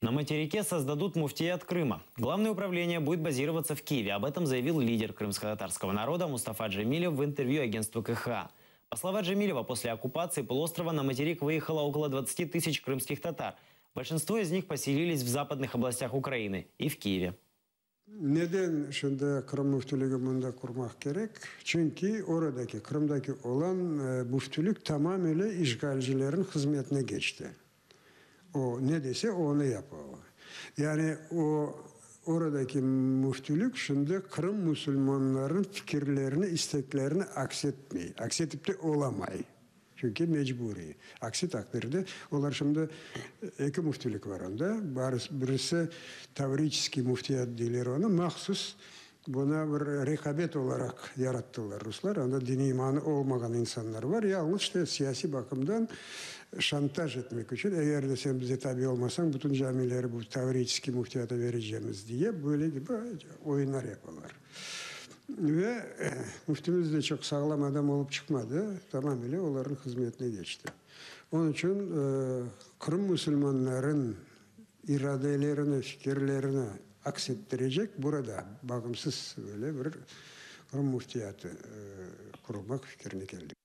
На материке создадут муфтият Крыма. Главное управление будет базироваться в Киеве. Об этом заявил лидер крымско-татарского народа Мустафа Джемилев в интервью агентству КХА. По словам Джемилева, после оккупации полуострова на материк выехало около 20 тысяч крымских татар. Большинство из них поселились в западных областях Украины и в Киеве. Neden şimdi Qırım müftüligi mında qurmaq kerek? Çünki oradaki, Qırımdaki olan müftülik tamamile işğalcilerniñ hızmetine keçti. O ne dese, onı yapa o. Yani o, oradaki müftülik şimdi Qırım musulmanlarınıñ fikirlerini, isteklerini aks etmey, aks etip de olamay. Çünki mecburiy. Aksi taqdirde, olar şimdi, eki müftülik var anda, birisi Tavriçeskiy müftiyat deyler onı, mahsus buna bir reqabet olaraq yarattılar ruslar, anda diniy imanı olmağan insanlar var, yalıñız işte siyasiy baqımdan şantaj etmek içün, eger de sen bize tabi olmasañ, bütün camileri bu Tavriçeskiy müftiyata berecemiz diye, böyle kibi oyunlar yapalar. Ve müftimiz de çoq sağlam adam olıp çıqmadı, tamamile olarnıñ hızmetine keçti. Onıñ içün Qırım musulmanların iradelerini, fikirlerini aks ettirecek burada bağımsız böyle bir Qırım müftiyatı qurulmaq fikirine keldik.